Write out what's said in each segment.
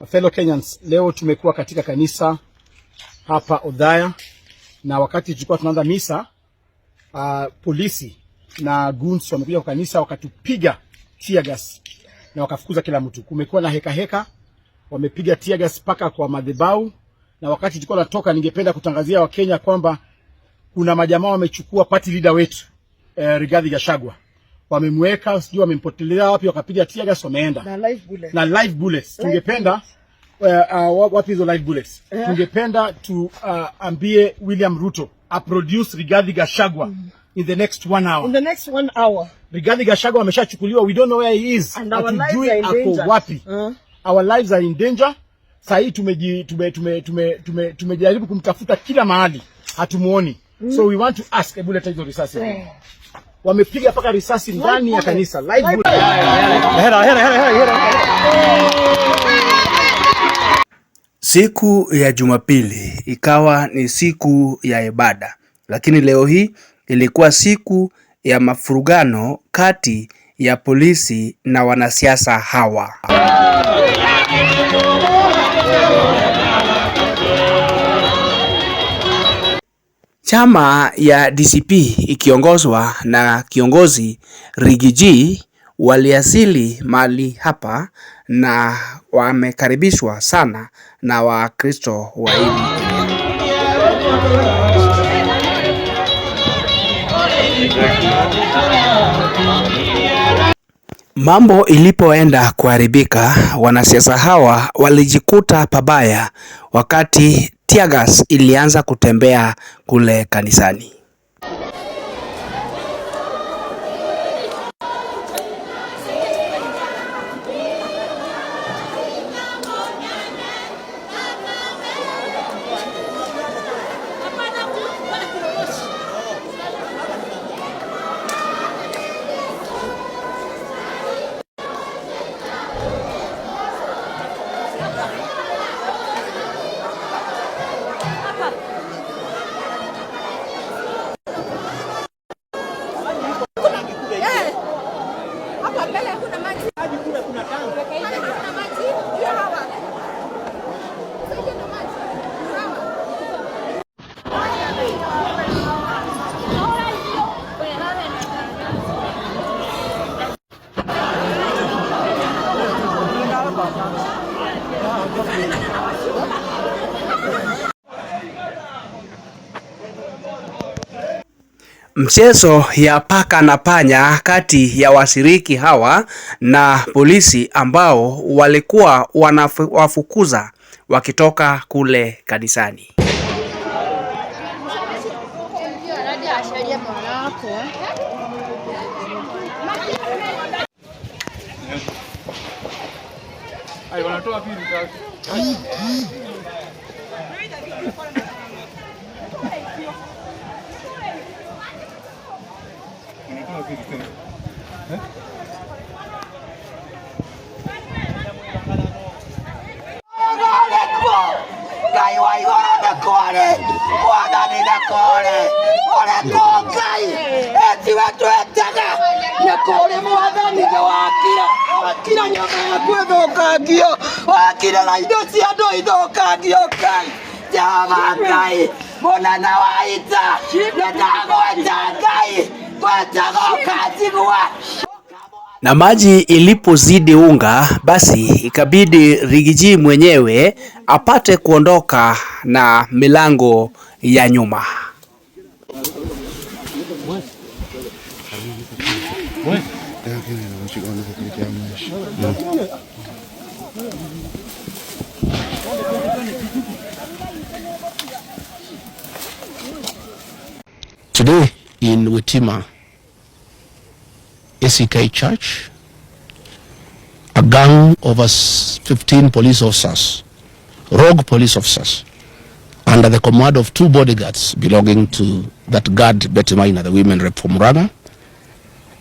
Fellow Kenyans, leo tumekuwa katika kanisa hapa Othaya, na wakati tulikuwa tunaanza misa, polisi na goons wamekuja kwa kanisa wakatupiga tear gas na wakafukuza kila mtu. Kumekuwa na heka, wamepiga tear gas paka kwa madhabahu, na wakati tulikuwa natoka, ningependa kutangazia Wakenya kwamba kuna majamaa wamechukua party leader wetu Rigathi Gachagua. Wamemweka, sijui wamempotelea wapi, wakapiga tear gas wameenda. Na live bullets. Tungependa what is the live bullets? Tungependa ambie William Ruto produce Rigathi Gachagua in the next 1 hour. In the next 1 hour. Rigathi Gachagua ameshachukuliwa, we don't know where he is. And our lives are in danger. Wapi. Our lives are in danger. Sahi tumejaribu kumtafuta kila mahali, hatumuoni. So we want to ask Ebuleta hizo risasi. Wamepiga paka risasi ndani ya kanisa. Live bullet. Siku ya Jumapili ikawa ni siku ya ibada, lakini leo hii ilikuwa siku ya mafurugano kati ya polisi na wanasiasa hawa. Chama ya DCP ikiongozwa na kiongozi Rigiji waliasili mali hapa na wamekaribishwa sana na Wakristo wa hili. Mambo ilipoenda kuharibika, wanasiasa hawa walijikuta pabaya wakati tear gas ilianza kutembea kule kanisani. Mchezo ya paka na panya kati ya washiriki hawa na polisi ambao walikuwa wanawafukuza wakitoka kule kanisani. Na maji ilipozidi unga, basi ikabidi Rigiji mwenyewe apate kuondoka na milango ya nyuma. Today in Witima ACK Church, a gang of us 15 police officers, rogue police officers, under the command of 2 bodyguards belonging to that guard Betty Maina, the women rep from Murang'a,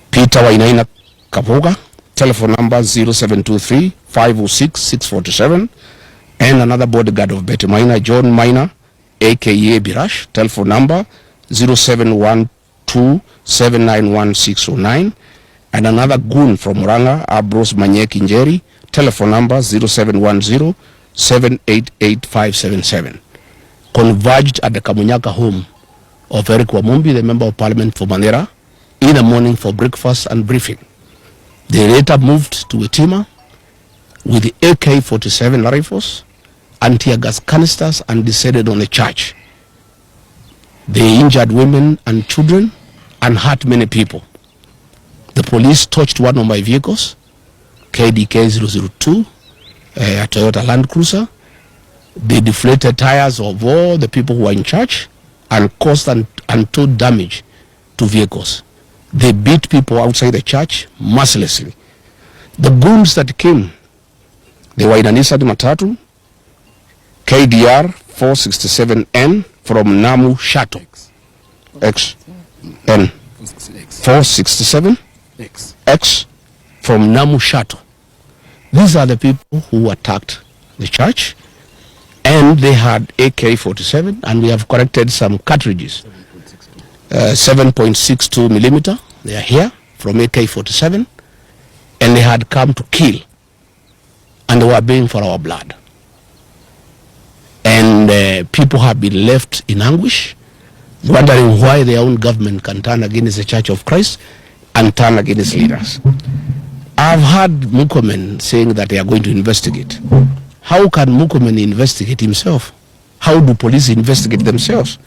Peter Wainaina Kapuga, telephone number 0723 506 647, and another bodyguard of Betty Maina, John Maina, aka Birash, telephone number 0712 791 609, and another goon from Murang'a, Abros Manyeki Njeri, telephone number 0710-788-577, converged at the Kamunyaka home of Eric Wamumbi, the Member of Parliament for Mandera, in the morning for breakfast and briefing. They later moved to Wetima with the AK-47 rifles and tear gas canisters and descended on the church. They injured women and children and hurt many people. The police touched one of my vehicles, KDK 002, a Toyota Land Cruiser. They deflated tires of all the people who were in church and caused untold damage to vehicles. They beat people outside the church mercilessly. The goons that came, they were in an Nissan Matatu, KDR 467N from Namu Shuttle. XN 467 X from Namu Shuttle. These are the people who attacked the church, and they had AK-47, and we have collected some cartridges, 7.62 millimeter. They are here from AK-47, and they had come to kill, and they were baying for our blood. And people have been left in anguish, wondering why their own government can turn against the Church of Christ and turn against leaders. I've heard Murkomen saying that they are going to investigate. How can Murkomen investigate himself? How do police investigate themselves?